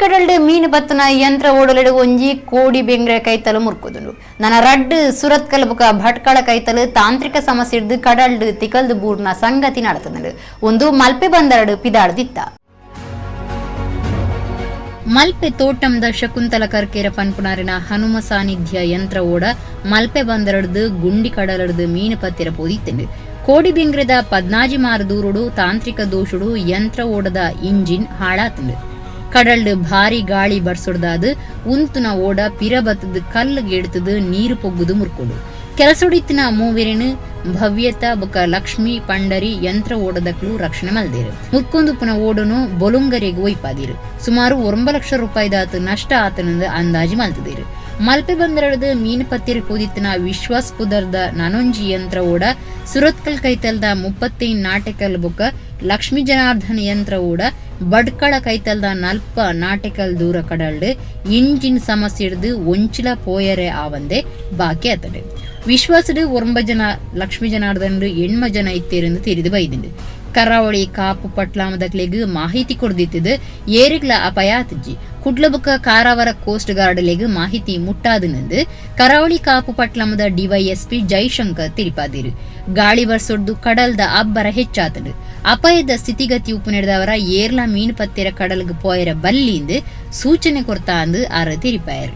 ಕಡಲ್ಡ್ ಮೀನು ಪತ್ತುನ ಯಂತ್ರ ಓಡಲೆಡು ಒಂಜಿ ಕೋಡಿ ಬೆಂಗ್ರೆ ಕೈತಲು ಮುರ್ಕುದುಂಡು. ನನ ರಡ್ಡ್ ಸುರತ್ಕಲ್ ಬುಕ ಭಟ್ಕಳ ಕೈತಲು ತಾಂತ್ರಿಕ ಸಮಸ್ಯೆರ್ದು ಕಡಲ್ಡ್ ತಿಕಲ್ದು ಬೂರ್ನ ಸಂಗತಿ ನಡತದುಂಡು. ಒಂದು ಮಲ್ಪೆ ಬಂದರಡು ಪಿದಾಡ್ದಿತ್ತ. ಮಲ್ಪೆ ತೋಟಂದ ಶಕುಂತಲ ಕರ್ಕೇರ ಪನ್ಪುನಾರಿನ ಹನುಮ ಸಾನ್ನಿಧ್ಯ ಯಂತ್ರ ಓಡ ಮಲ್ಪೆ ಬಂದರಡ್ದು ಗುಂಡಿ ಕಡಲಡ್ದು ಮೀನು ಪತ್ತಿರ ಪೋದಿತ್ತುಂಡು. ಕೋಡಿ ಬೆಂಗ್ರೆದ 14 ಮಾರು ದೂರುಡು ತಾಂತ್ರಿಕ ದೋಷುಡು ಯಂತ್ರ ಓಡದ ಇಂಜಿನ್ ಹಾಳಾತುಂಡು. ಕಡಲ್ಡ್ ಭಾರಿ ಗಾಳಿ ಬರ್ಸೊಡ್ದಾದ್ ಉಂತುನ ಓಡ ಪಿರಬತ್ತದು ಕಲ್ಲು ಗೆಡ್ತದು ನೀರು ಪೊಗ್ಗುದು ಮುರ್ಕೊಡು. ಕೆಲಸೊಡಿತ್ತಿನ ಮೂವೆರೆನ್ ಭವ್ಯತ ಬೊಕ ಲಕ್ಷ್ಮಿ ಪಂಡರಿ ಯಂತ್ರ ಓಡದಕ್ಲು ರಕ್ಷಣೆ ಮಲ್ದೇರು. ಮುರ್ಕೊಂದುಪ್ಪುನ ಓಡನು ಬೊಲುಂಗರೆಗ್ ಒಯ್ಪಾದಿರು. ಸುಮಾರು 9 ಲಕ್ಷ ರೂಪಾಯಿದಾತ್ ನಷ್ಟ ಆತನಂದು ಅಂದಾಜು ಮಲ್ತದೇರು. ಮಲ್ಪೆ ಬಂದರಡ್ದು ಮೀನು ಪತ್ತಿರ ಪೋದಿತ್ತಿನ ವಿಶ್ವಾಸ್ ಪುದರ್ದ ನನೊಂಜಿ ಯಂತ್ರ ಓಡ ಸುರತ್ಕಲ್ ಕೈತಲ್ದ 35 ನಾಟಕಲ್ ಬೊಕ ಲಕ್ಷ್ಮೀ ಜನಾರ್ದನ ಯಂತ್ರ ಓಡ ಬಡ್ಕಳ ಕೈತಲ್ದ 40 ನಾಟಕಲ್ ದೂರ ಕಡಲ್ಡ್ ಇಂಜಿನ್ ಸಮಸ್ಯೆಡ್ದು ಒಂಚಿಲ ಪೋಯರೆ ಆವಂದೆ ಬಾಕಿ ಆತಡೆ. ವಿಶ್ವಾಸಡು 9 ಜನ ಲಕ್ಷ್ಮೀ ಜನಾರ್ದನ್ 8 ಜನ ಇತ್ತೇರೆಂದು ತಿಳಿದು ಬೈದಿಂಡು. ಕರಾವಳಿ ಕಾಪು ಪಟ್ಲಾಮದಕ್ಲೆಗ್ ಮಾಹಿತಿ ಕೊಡ್ದಿತ್ತದು ಏರಿಗ್ಲ ಅಪಾಯ ಆತಜ್ಜಿ. ಕುಡ್ಲಬುಕ ಕಾರಾವರ ಕೋಸ್ಟ್ ಗಾರ್ಡ್ ಲೆಗ್ ಮಾಹಿತಿ ಮುಟ್ಟಾದನಂದು ಕರಾವಳಿ ಕಾಪು ಪಟ್ಲಾಮದ ಡಿವೈಎಸ್ಪಿ ಜೈಶಂಕರ್ ತಿರಿಪಾದಿರು. ಗಾಳಿ ಬರ್ಸೊಡ್ದು ಕಡಲ್ದ ಅಬ್ಬರ ಹೆಚ್ಚಾತಡು. ಅಪಾಯದ ಸ್ಥಿತಿಗತಿ ಉಪ್ಪು ನಡೆದವರ ಏರ್ಲ ಮೀನು ಪತ್ತಿರ ಕಡಲ್ಗ್ ಪೋಯರ ಬಲ್ಲಿಂದು ಸೂಚನೆ ಕೊರ್ತಾ ಅಂದು ಆರ ತಿರಿಪಾಯರು.